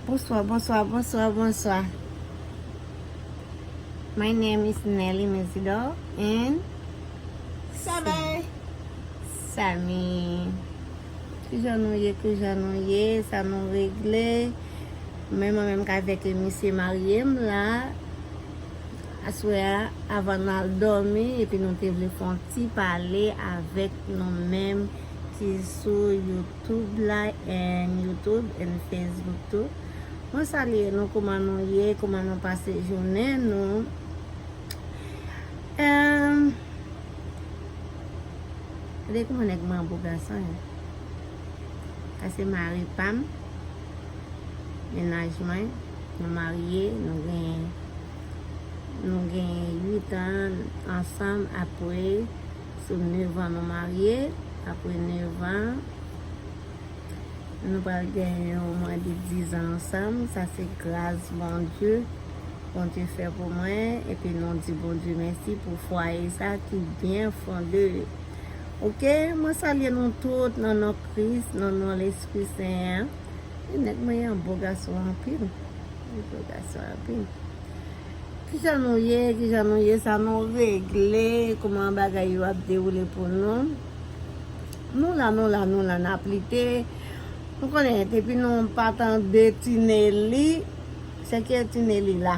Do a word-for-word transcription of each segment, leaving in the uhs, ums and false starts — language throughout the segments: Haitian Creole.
Bonswa, bonswa, bonswa, bonswa. My name is Nelly Mezidor and Sammy. Sammy. Kijan nou ye, kijan nou ye, sa nou regle? Menm mwen menm k avèk misye marye m la. Aswè a, avan n al dòmi, epi nou te vle fè yon ti pale avèk nou menm ki sou YouTube la, and YouTube and Facebook tou. Mwen salye nou, kouman nou ye, kouman nou pase jounen nou. Em, gade kouman nèg mwen an bo gason ye. Sa se mari pa m, mennaj mwen, nou marye, nou gen, nou gen uit an ansanm, apre, sou nèf an nou marye, apre nèf an, nou pral gen yon mwa de diz an ansanm, sa se gras Bondye, Bondye fè pou mwen, epi nou di Bondye mèsi pou fwaye sa ki byen fonde. Oke, mwen salye nou tout nan non Kris, nan non Lespri Sen an. E nèg mwen an bo gason anpil. Li bo gason anpil. Kijan nou ye, kijan nou ye, sa nou regle, kouman bagay yo ap dewoule pou nou? Nou la, nou la, nou la, n ap lite. Nou konnen, depi nou pa tande Ti Nelly, se ke Ti Nelly la.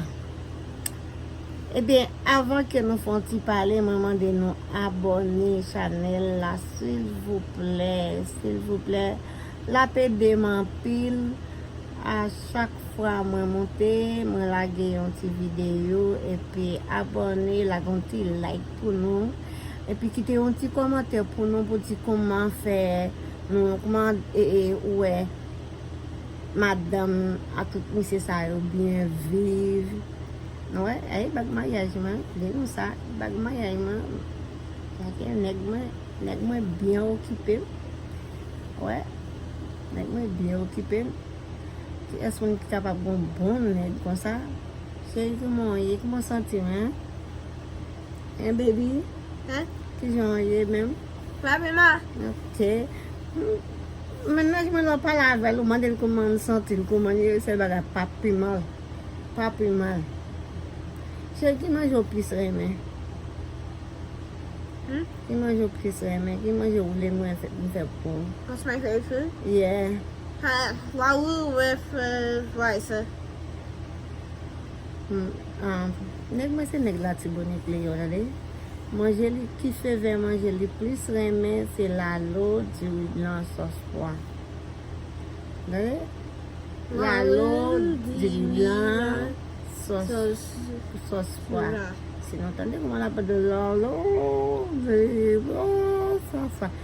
Ebyen, avan ke nou fè yon ti pale, mwen mande nou abòne chanèl la, silvouplè, silvouplè. L ap ede m anpil. A chak fwa mwen monte, mwen lage yon ti videyo, epi abòne, lage yon ti like pou nou. Epi kite yon ti kòmantè pou nou, pou di kòman fè nou, kòman, e, e, ou wè madanm ak tout mesye sa yo byen viv. Nou wè, e bag maryaj mwen, gen nou sa, bag maryaj mwen, paske nèg mwen, nèg mwen byen okipe m. Wè, nèg mwen byen okipe m. Kiyès moun ki kapab gen yon bon nèg konsa? Cheri, kòman w ye? Kòman w santi w, en? En, baby? Hein? Kijan w ye menm? Mwen pi mal. Ok. Mennaj mwen, lè w pale avè l, ou mande l kòman l santi l, kòman l ye, se bagay pa pi mal. Pa pi mal. Cheri, ki manje w plis renmen? Hmm? Ki manje w plis renmen? Ki manje w vle mwen fè, m fè pou ou? What's my favorite food? Yeah. Ha, raoul with, uh, rice. Hmm, ah, nèg mwen se nèg Latibonit li ye, tande. Manje li, ki fevè manje li plis renmen, se lalo, diri blan, sòs pwa. Tande? Lalo, diri blan, sòs, sòs pwa. Si nou tande kòman l ap di lalo, diri blan, sòs pwa.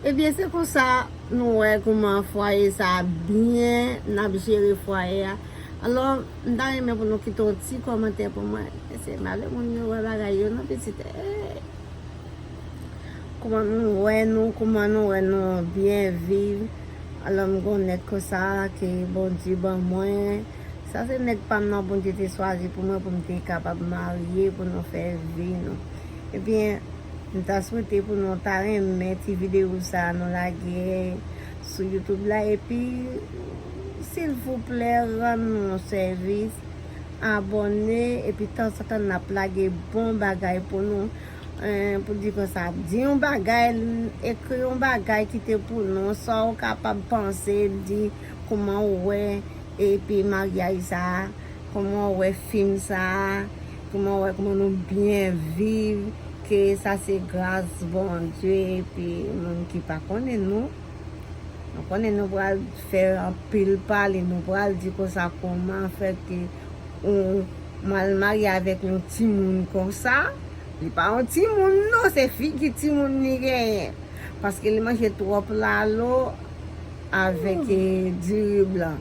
Ebyen, se konsa nou wè kòman fwaye sa a byen, n ap jere fwaye a. Alò, m ta renmen pou nou kite yon ti kòmantè pou mwen. Èske m pa vle moun yo wè bagay yo non, pitit? Eh. Kòman nou wè nou, kòman nou wè nou byen viv. Alò, m gen yon nèg konsa ke Bondye ban mwen. Sa se nèg pa m nan Bondye te chwazi pou mwen, pou m te kapab marye, pou nou fè vi nou. Ebyen, m ta swete pou nou ta renmen ti videyo sa a nou lage sou YouTube la. Epi, silvouplè, rann nou yon sèvis, abòne, epi tanzantan n ap lage bon bagay pou nou. Eh, pou di konsa, di yon bagay, ekri yon bagay, kite pou nou sa w kapab panse, di kòman w wè, epi maryaj sa a, kòman w wè fim sa a, kòman w wè kòman nou byen viv, ke sa se gras Bondye, epi moun ki pa konnen nou. Nou konnen nou pral fè anpil pale, nou pral di konsa kòman fè ke ou mal marye avèk yon timoun konsa. Li pa yon timoun non, se figi timoun li genyen. Paske li manje twòp lalo avèk, eh, diri blan.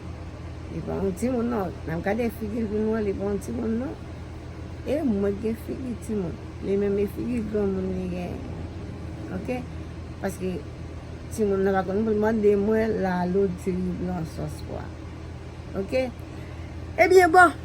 Li pa yon timoun non. N ap gade figi l pou nou wè, li pa yon timoun non. E mwen gen figi timoun. Li menm e figi granmoun li genyen. Oke? Paske timoun nan pa konn pou l mande mwen lalo, diri blan, sòs pwa. Oke? Ebyen, bon.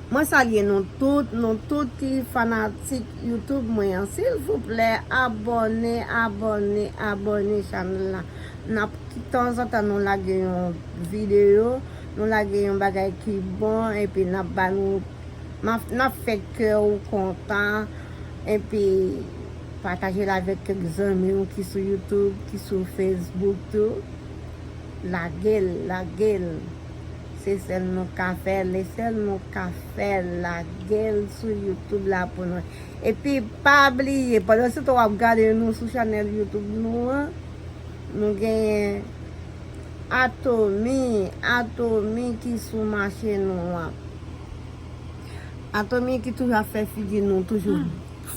Mwen salye nou tout, nou tout ki fanatik YouTube mwen an. Silvouplè, abòne, abòne, abòne chanèl la. N ap, tanzantan nou lage yon videyo, Nou lage yon bagay ki bon, epi n ap ba nou, n ap, n ap fè kè w kontan, epi pataje l avèk kèk zanmi w ki sou YouTube, ki sou Facebook tou. Lage l, lage l. Se sèl nou ka fè l, e sèl nou ka fè l, lage l sou YouTube la pou nou. Epi, pa bliye, pandan se tan w ap gade nou sou chanèl YouTube nou an, nou genyen Atomy, Atomy ki sou mache nou an. Atomy ki toujou ap fè figi nou toujou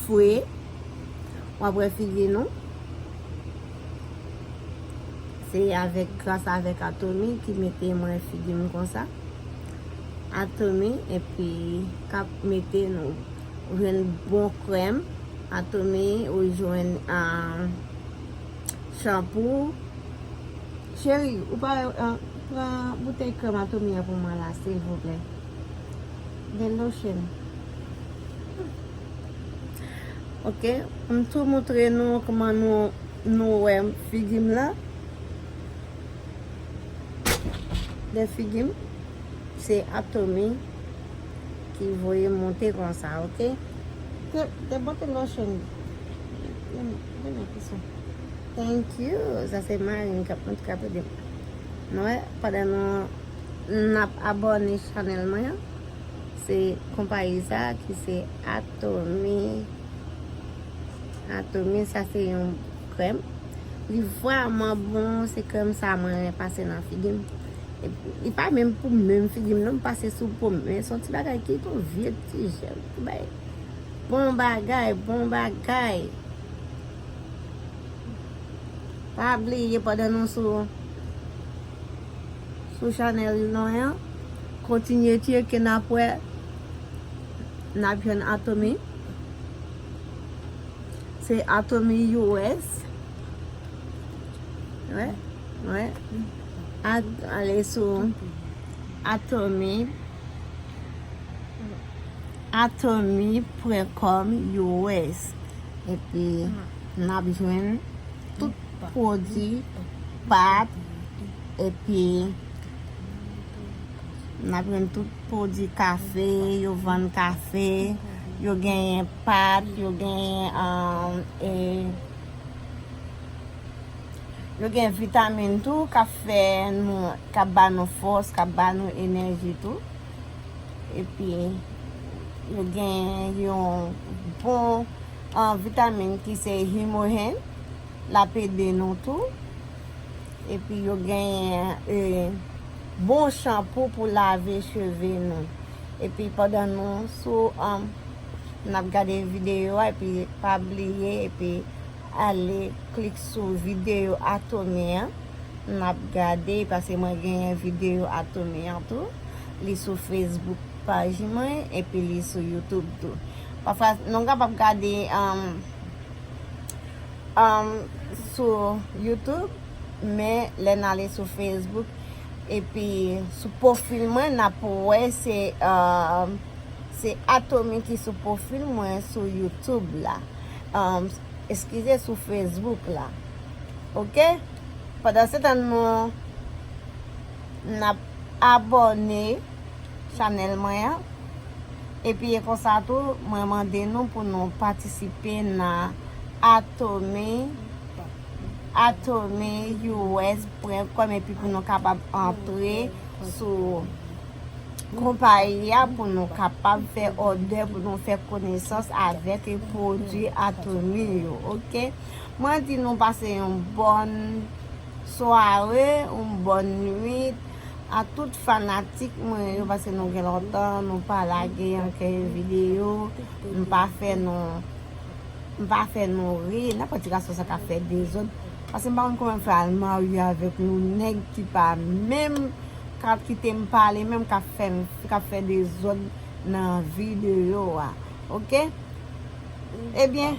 fre. W ap wè figi nou. Se avèk, gras avèk Atomy ki mete mwen figi m konsa. Atomy, epi k ap mete nou jwenn bon krèm. Atomy, ou jwenn, ah, chanpou. Cheri, ou pa, ah, pran boutèy krèm Atomy an pou mwen la, silvouplè. The lotion. Ok, m tou montre nou kòman nou, nou wè figi m la. Lè figi m, se Atomy ki voye monte konsa, ok? Te, te bote lotion. Thank you. Sa se mari m k ap, k ap ede m. Nou wè, pandan nou, n ap abòne chanèl mwen an, se konpayi sa ki se Atomy. Atomy, sa se yon krèm. Li vrèman bon, se krèm sa mwen renmen pase nan figi m. E li pa menm pou menm figi m non, m pase sou po m. Men se yon ti bagay ki tou vye ti jèl. Ti bagay. Bon bagay, bon bagay. Pa bliye pandan nou sou, sou chanèl nou an, kontinye tcheke n ap wè, n ap jwenn Atomy. Se Atomy U S. Wè, wè. At-, ale sou Atomy, atomy pwen kòm U S. Epi, n ap jwenn tout pwodui pat, epi n ap jwenn tout pwodui kafe, yo vann kafe, yo genyen pat, yo genyen, um, e, yo gen vitamin tou, k ap fè nou, k ap ba nou fòs, k ap ba nou enèji tou. Epi, yo gen yon bon, ah, vitamin ki se himojen, l ap ede nou tou. Epi, yo genyen, eh, bon chanpou pou lave cheve nou. Epi, pandan nou sou, um, n ap gade videyo a, epi pa bliye, epi ale klik sou videyo Atomy an. N ap gade, paske mwen genyen videyo Atomy an tou. Li sou Facebook paj mwen, epi li sou YouTube tou. Pafwa, nou kapab gade, um, um, sou YouTube, men lè n ale sou Facebook, epi sou pwofil mwen, n ap wè se, um, se Atomy ki sou pwofil mwen sou YouTube la. Um, eskize, sou Facebook la. Ok? Pandan se tan nou, n ap abòne chanèl mwen an. Epi e konsa tou, mwen mande nou pou nou patisipe nan Atomy, atomy U S pwen kòm, epi pou nou kapab antre sou konpayi a, pou nou kapab fè òdè, pou nou fè konesans avèk pwodui Atomy yo, ok? Mwen di nou pase yon bòn sware, yon bòn nwit a tout fanatik mwen yo, paske nou gen lontan nou pa lage ankenn videyo, m pa fè nou, m pa fè nou ri, nenpòt ti gason sa ka fè dezòd, paske m pa konn kòman m fè al marye avèk yon nèg ki pa menm k ap kite m pale, menm k ap fè m, k ap fè dezòd nan videyo a, ok? Ebyen,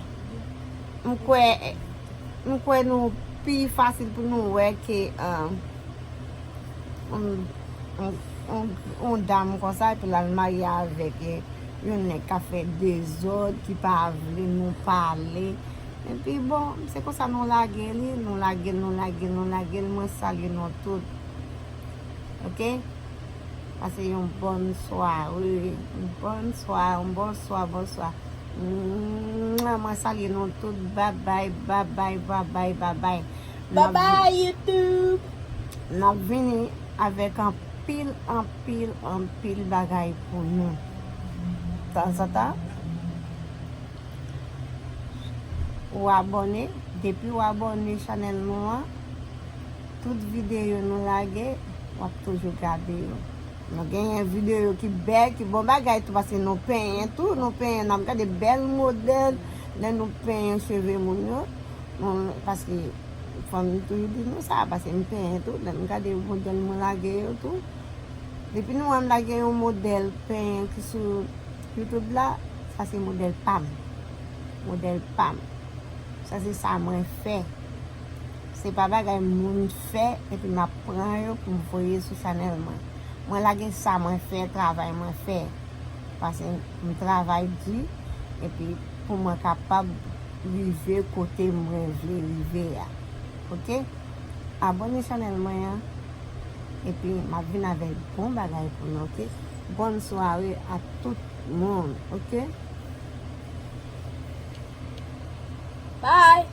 m kwè, m kwè nou pi fasil pou nou wè ke, ah, yon, yon, yon, yon dam konsa, epi l al marye avèk, eh, yon nèg k ap fè dezòd, ki pa vle nou pale. Epi bon, se konsa nou lage li, nou lage l, nou lage l, nou lage l. Mwen salye nou tout. Ok? Pase yon bòn sware, yon bòn sware, yon bonswa, bonswa. Mwen salye nou tout. Babay, babay, babay, babay. Babay, YouTube. N ap vini avèk anpil, anpil, anpil bagay pou nou. Tanzantan, ou abòne. Depi ou abòne chanèl nou an, tout videyo nou lage, w ap toujou gade yo. Nou genyen videyo ki bèl, ki bon bagay tou, paske nou penyen tou, nou penyen, n ap gade bèl modèl lè nou penyen cheve moun yo. Paske fò m toujou di nou sa, paske m penyen tou, lè m gade modèl mwen lage yo tou. Depi nou wè m lage yon modèl penyen ki sou YouTube la, sa se modèl pa m. Modèl pa m. Sa se sa mwen fè. Se pa bagay moun fè epi m ap pran yo pou m voye sou chanèl mwen. Mwen lage sa mwen fè, travay mwen fè. Paske m travay di epi pou mwen kapab rive kote mwen vle rive a. Oke? Abòne chanèl mwen an. Epi m ap vin avèk bon bagay pou nou, oke? Bòn sware a tout moun, oke? Bye.